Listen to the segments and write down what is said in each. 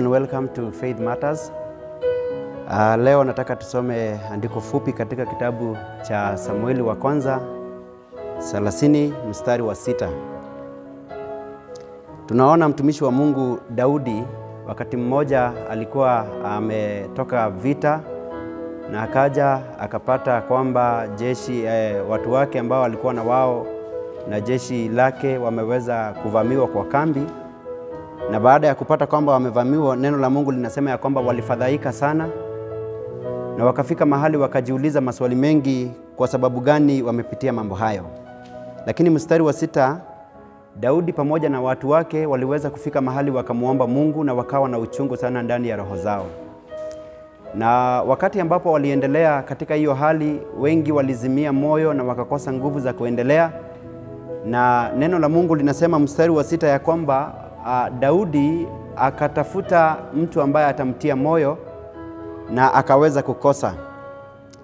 And welcome to Faith Matters. Leo nataka tusome andiko fupi katika kitabu cha Samueli wa kwanza 30 mstari wa 6. Tunaona mtumishi wa Mungu Daudi wakati mmoja alikuwa ametoka vita na akaja akapata kwamba jeshi watu wake ambao walikuwa na wao na jeshi lake wameweza kuvamiwa kwa kambi. Na baada ya kupata kwamba wamevamiwa, neno la Mungu linasema ya kwamba walifadhaika sana na wakafika mahali wakajiuliza maswali mengi, kwa sababu gani wamepitia mambo hayo. Lakini mstari wa 6, Daudi pamoja na watu wake waliweza kufika mahali wakamwomba Mungu na wakawa na uchungu sana ndani ya roho zao. Na wakati ambapo waliendelea katika hiyo hali, wengi walizimia moyo na wakakosa nguvu za kuendelea. Na neno la Mungu linasema mstari wa 6 ya kwamba Daudi akatafuta mtu ambaye atamtia moyo na akaweza kukosa.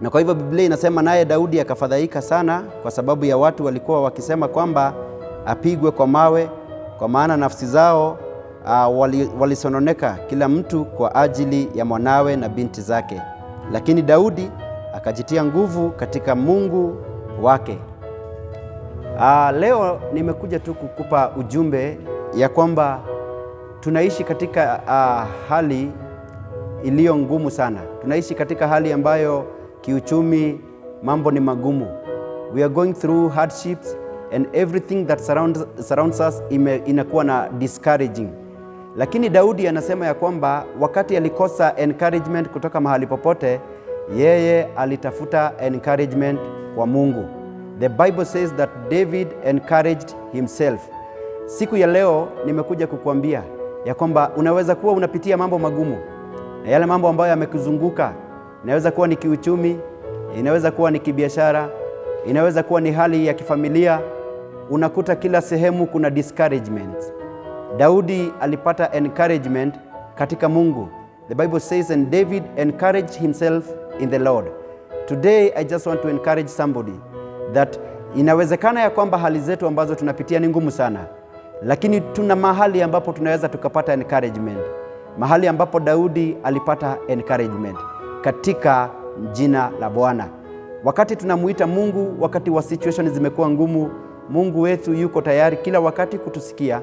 Na kwa hivyo Biblia inasema naye Daudi akafadhaika sana kwa sababu ya watu walikuwa wakisema kwamba apigwe kwa mawe, kwa maana nafsi zao walisononeka kila mtu kwa ajili ya mwanawe na binti zake. Lakini Daudi akajitia nguvu katika Mungu wake. Leo nimekuja tu kukupa ujumbe ya kwamba tunaishi katika hali iliyo ngumu sana. Tunaishi katika hali ambayo kiuchumi mambo ni magumu. We are going through hardships and everything that surrounds us inakuwa na discouraging. Lakini Daudi anasema ya kwamba wakati alikosa encouragement kutoka mahali popote, yeye alitafuta encouragement kwa Mungu. The Bible says that David encouraged himself. Siku ya leo nimekuja kukuambia ya kwamba unaweza kuwa unapitia mambo magumu, na yale mambo ambayo yamekuzunguka inaweza kuwa ni kiuchumi, inaweza kuwa ni kibiashara, inaweza kuwa ni hali ya kifamilia. Unakuta kila sehemu kuna discouragement. Daudi alipata encouragement katika Mungu. The Bible says, and David encouraged himself in the Lord. Today I just want to encourage somebody that inawezekana ya kwamba hali zetu ambazo tunapitia ni ngumu sana, lakini tuna mahali ambapo tunaweza tukapata encouragement, mahali ambapo Daudi alipata encouragement katika jina la Bwana. Wakati tunamuita Mungu, wakati wa situation zimekuwa ngumu, Mungu wetu yuko tayari kila wakati kutusikia.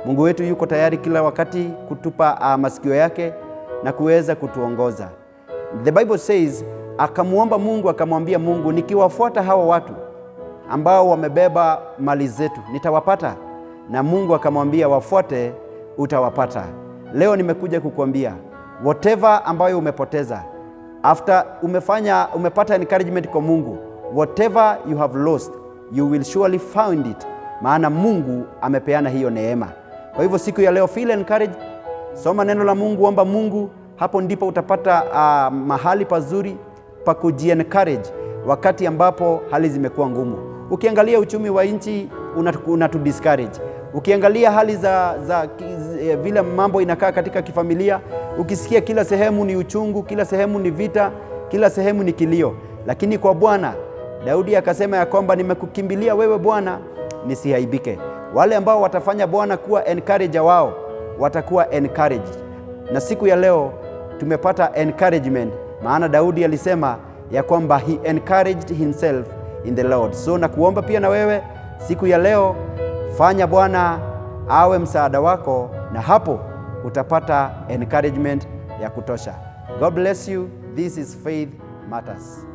Mungu wetu yuko tayari kila wakati kutupa masikio yake na kuweza kutuongoza. The Bible says, akamuomba Mungu, akamwambia Mungu, nikiwafuata hawa watu ambao wamebeba mali zetu nitawapata? Na Mungu akamwambia, wafuate, utawapata. Leo nimekuja kukuambia whatever ambayo umepoteza after umepata encouragement kwa Mungu, whatever you have lost you will surely find it, maana Mungu amepeana hiyo neema. Kwa hivyo siku ya leo feel encouraged, soma neno la Mungu, omba Mungu, hapo ndipo utapata mahali pazuri pa kujiencourage wakati ambapo hali zimekuwa ngumu. Ukiangalia uchumi wa nchi unatu discourage. Ukiangalia hali za vile mambo inakaa katika kifamilia, ukisikia kila sehemu ni uchungu, kila sehemu ni vita, kila sehemu ni kilio. Lakini kwa Bwana, Daudi akasema ya kwamba nimekukimbilia wewe Bwana, nisiaibike. Wale ambao watafanya Bwana kuwa encourager wao watakuwa encouraged. Na siku ya leo tumepata encouragement, maana Daudi alisema ya kwamba he encouraged himself in the Lord. So nakuomba pia na wewe siku ya leo, fanya Bwana awe msaada wako, na hapo utapata encouragement ya kutosha. God bless you. This is Faith Matters.